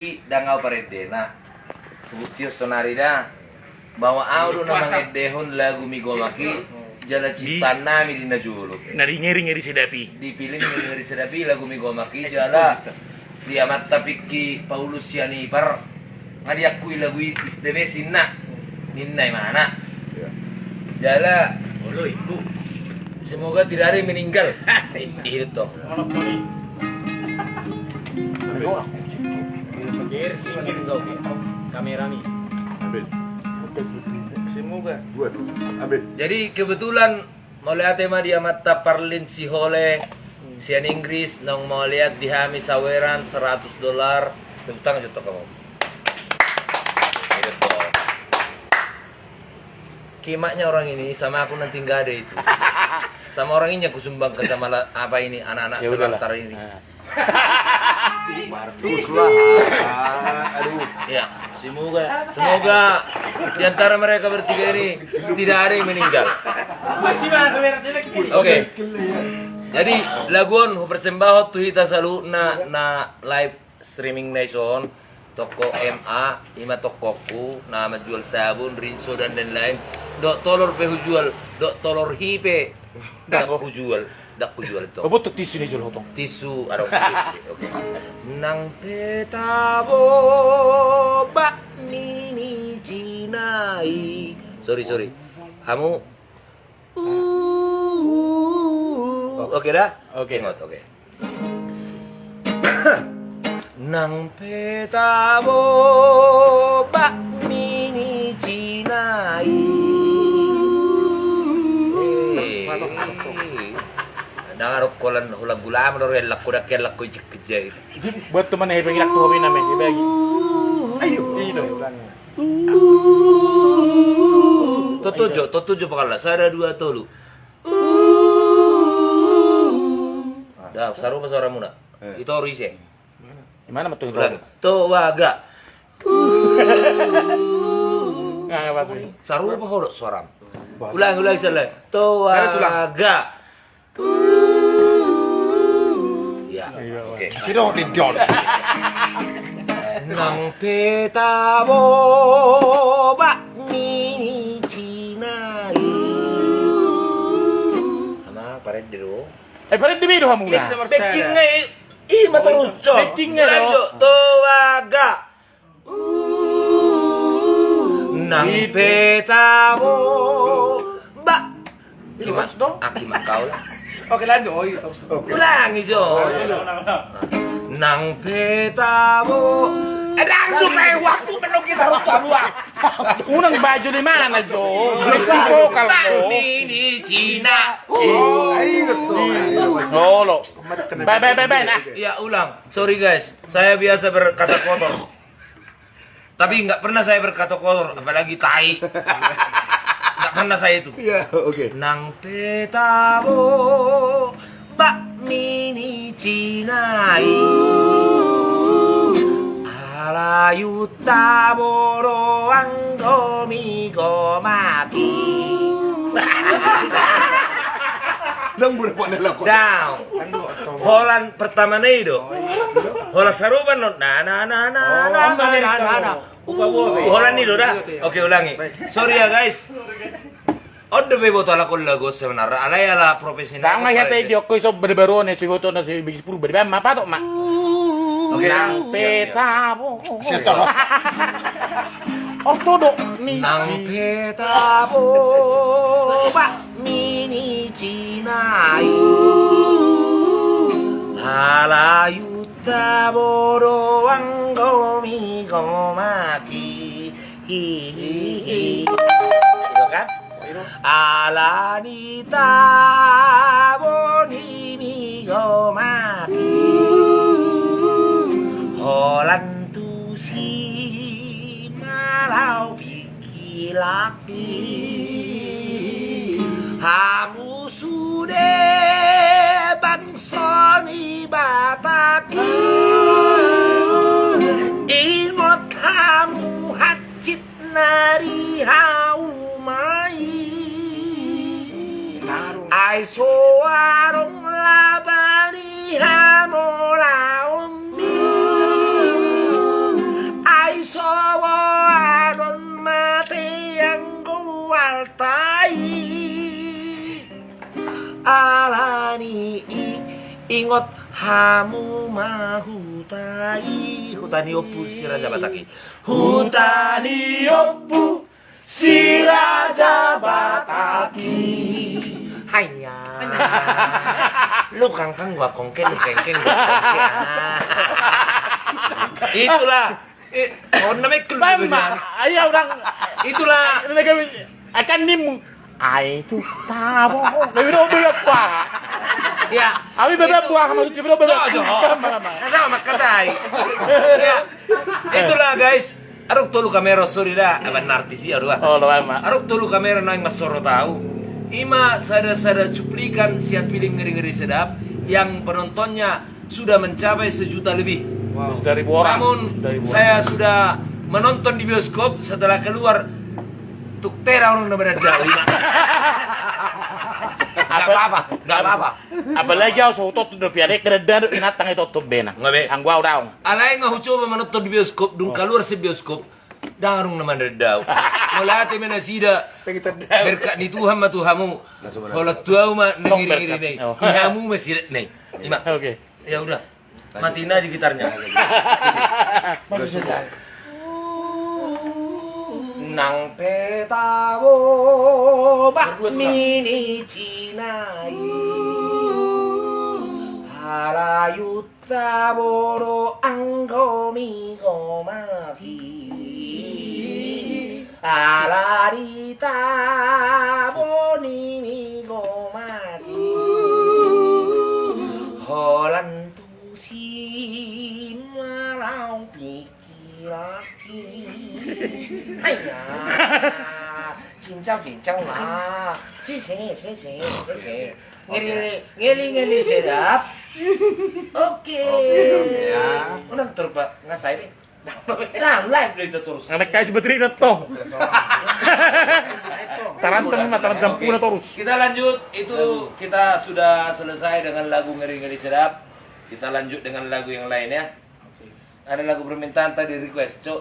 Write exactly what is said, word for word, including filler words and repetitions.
Ndang au parendena. Hubuat hian sonari da bahwa au do na mangendehon lagu Migomak i jala ciptaan nami di na jolo. Na ringeri-ngeri sedap i. Dipilih ringeri-ngeri sedap i lagu Migomak i jala di amanta Pingki Paulus Sianipar. Nga diakui lagu i is the best inna. Ninna imana. Jala, semoga tidak ada yang meninggal. Itu. Kamera ni. Semoga. Jadi kebetulan mauliate ma di amanta Parlin Sihole sian Inggris naung mauliate di hami saweran seratus dolar. Tepuk tangan jo tu hamu. Kimaknya orang ini sama aku nanti nggak ada itu. Sama orang ini aku sumbangkan sama la- apa ini anak-anak terlantar ini. Ya, semoga semoga di antara mereka bertiga ini tidak ada yang meninggal. Oke. Jadi lagu on hupersembahon tu hita saluhutna na live streaming na dison. Toko M A ima tokoku na manjual sabun, rinso dan lain-lain. Dok tolor pe hujual, dok tolor hi pe. Dok hujual, dok hujual to. Apa tu tisu ni jual hotong? Tisu adong. Oke. Nang pe tabo bakmi ni Cina i. Sorry, sorry. Hamu. Oke da? Oke. Ingot, oke. Nang pe tabo bakmi ni Cina i. Nang adong holan holan gula ma do re lakku dakke lakku ijik kejai. Buat teman hebat lakku hobi namanya si bagi. Ayo. Ini dong. Totujo, totujo pakalla. Sada dua tolu. Dah, sarupa suara muna. Itu harus ise. Gimana betul itu? Ulang. Towaga. Nggak, nggak pas. Sarupa hodok suaram. Ulang, ulang sekali. Towaga. Ya, oke. Siro di dol. Nang pe tabo bakmi ni Cina i. Ama parende do. Eh, parende be do hamu. Backing i. Ih, mata rucok. Backing i do. Towaga. Nang pe tabo bak. Aki ma kau lah. Oke, lanjut. Oh, iya, terus. Ulangi jo. Nang pe tabo. Eh, langsung kayak waktu penuh kita harus keluar. Unang baju di mana jo? Vokal ko. Ini Cina. Oh, iya, betul. Lolo. Baik, baik, baik, baik. Nah. Ya, ulang. Sorry guys, saya biasa berkata kotor. Tapi nggak pernah saya berkata kotor, apalagi tai. Nggak pernah saya itu. Iya, oke. Nang pe tabo bakmi ni Cina i. Ala yu tabo do anggo Migomak i. Nang budak mana laku? Daong. Holan pertama na i do. Holan sarupa no. Na na na na na na na na. Holan i do da. Oke, ulangi. Sorry ya guys. On dope iboto alak on lagu on sebenarna alai ala profesional. Dang ai hata i diokko i so bade baru on i so iboto na so i bigi sepuluh bade baen ma patok ma. Oke. Nang pe tabo. Ortodok ni Nang pe tabo bakmi ni Cina i. Ala yu tabo do anggo Migomak i. Hi hi hi. Gitu kan? Ala ni tabo ni Migomak i. Holan tusi ma laho pingki laki. Hamu sude bangso ni Batak i. Ingot hamu hansit na di hauma i. Ai so adong laba ni hamolaon i. Ingot hamu ma huta i, huta ni ompu si Raja Batak i. Huta ni ompu si Raja Batak i. Haiya. Lu kangkang gua kongke, lu kengkeng gua kongke. Ah. Itulah. Eh, on nama ikut. Bang, lu ma, bilang. Ayo orang. Itulah. Ini lagi acan nimu. Ai tu tabo. Lebih dong bilang apa? Ya. Abi bebek buah sama tu bebek. So, so. Sama, sama. Sama, katai. Ya. Itulah, guys. Adong tolu kamera, sorry da, aban artis i, aduh, ah. Oh, lo ama. Adong tolu kamera naeng mansorot au. Ima sada-sada cuplikan sian film Ngeri-Ngeri Sedap yang penontonnya sudah mencapai sejuta lebih. Wow. Seribu orang. Namun, seribu orang. Saya sudah menonton di bioskop, setelah keluar, tuk tera orang na mananda au, ima. Nggak apa-apa, nggak apa-apa. Apalagi au so hutonton dope, alai keredan inatang i tonton bena. Nggak be. Anggo au daong. Alai nga hucoba manonton di bioskop, dung kaluar sian bioskop, ndang adong na mananda au. Mauliate ma nasida. Berkat ni Tuhan ma tu hamu. Holan tu au ma na ngeri-ngeri nai. Oh. Di hamu ma sirat nai. Ima. Oke. Ya udah. Matiin aja gitarnya. Nang pe tabo bakmi ni Cina i, ala i tabo do anggo mi gomati. Ala ni tabo ni mi gomati, holan tusi ma laho pikiranki. Haiya. Cincau, cincau lah. Sese, sese, sese. Ngeri, ngeri, ngeri sedap. Oke. Oke, oke, ya. Unang terus, Pak. Nggak saya nih. Nah, live deh itu terus. Anak kasih betri na to. Tarancam na, tarancam puna terus. Kita lanjut, itu kita sudah selesai dengan lagu Ngeri-Ngeri Sedap. Kita lanjut dengan lagu yang lain ya. Ada lagu permintaan tadi request, Cok.